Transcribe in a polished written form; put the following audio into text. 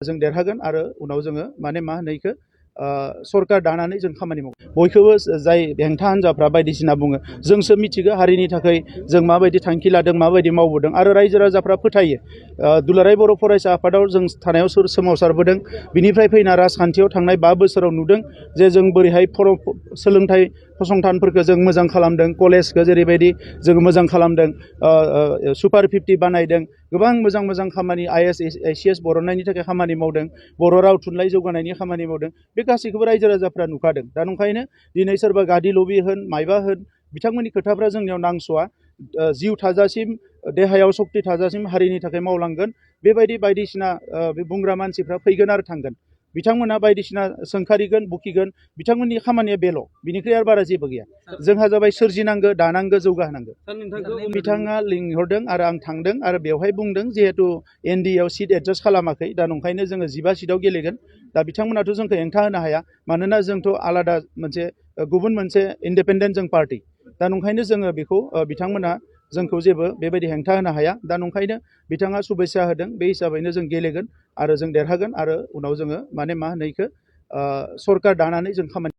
जों देरहागोन आरो उनाव जोङो माने मा होनो इखो सरकार दानानै जों खामानि मावो बयखौबो जाय हेंथा हान्जाफ्रा बायदिसिना बुङो जोंसो मिथिगौ हारिनि थाखाय जों माबायदि थांखि लादों माबायदि मावबोदों आरो रायजो राजाफ्रा फोथायो दुलाराय बर' फरायसा आफादाव जों थानायाव सोमावसारबोदों बिनिफ्राय फैना राजखान्थियाव थांनाय 5 बोसोराव नुदों जे जों बोरैहाय सोलोंथाइ फसंथानफोरखौ जों मोजां खालामदों कलेजखौ जेरैबायदि जों मोजां खालामदों सुपार 50 बानायदों गोबां मोजां मोजां खामानि IAS ACS बरननायनि थाखाय खामानि मावदों बर' राव थुनलाइ जौगानायनि खामानि मावदों बे गासैखौबो रायजो राजाफ्रा नुखादों दा नंखायनो दिनै सोरबा गादि लबि होन मायबा होन बिथांमोननि खोथाफ्रा जोंनियाव नांस'आ जिउ थाजासिम देहायाव सक्ति थाजासिम हारिनि थाखाय मावलांगोन बेबायदि बायदिसिना बे बुंग्रा मानसिफ्रा फैगोन आरो थांगोन बिथांमोना बायदिसिना सोंखारिगोन बुखिगोन बिथांमोननि खामानिया बेल' बिनिख्रुइ आरो बारा जेबो गैया जोंहा जाबाय सोरजिनांगौ दानांगौ जौगाहोनांगौ बिथाङा लिंहरदों आरो आं थांदों आरो बेवहाय बुंदों जिहेतु NDAआव सिट एडजास्ट खालामाखै दा नंखायनो जोङो 15 सिटआव गेलेगोन दा बिथांमोनाथ' जोंखौ हेंथा होनो हाया मानोना जोंथ' आलादा मोनसे गुबुन मोनसे इन्डिपेन्डेन्ट जों पार्टि दा नंखायनो जोङो बेखौ बिथांमोना जोंखौ जेबो बेबायदि हेंथा होनो हाया दा नंखायनो बिथाङा शुभेच्छा होदों बे हिसाबैनो जों गेलेगोन आरो जों देरहागोन आरो उनाव जोङो माने मा होनो इखो सरकार दानानै जों खामानि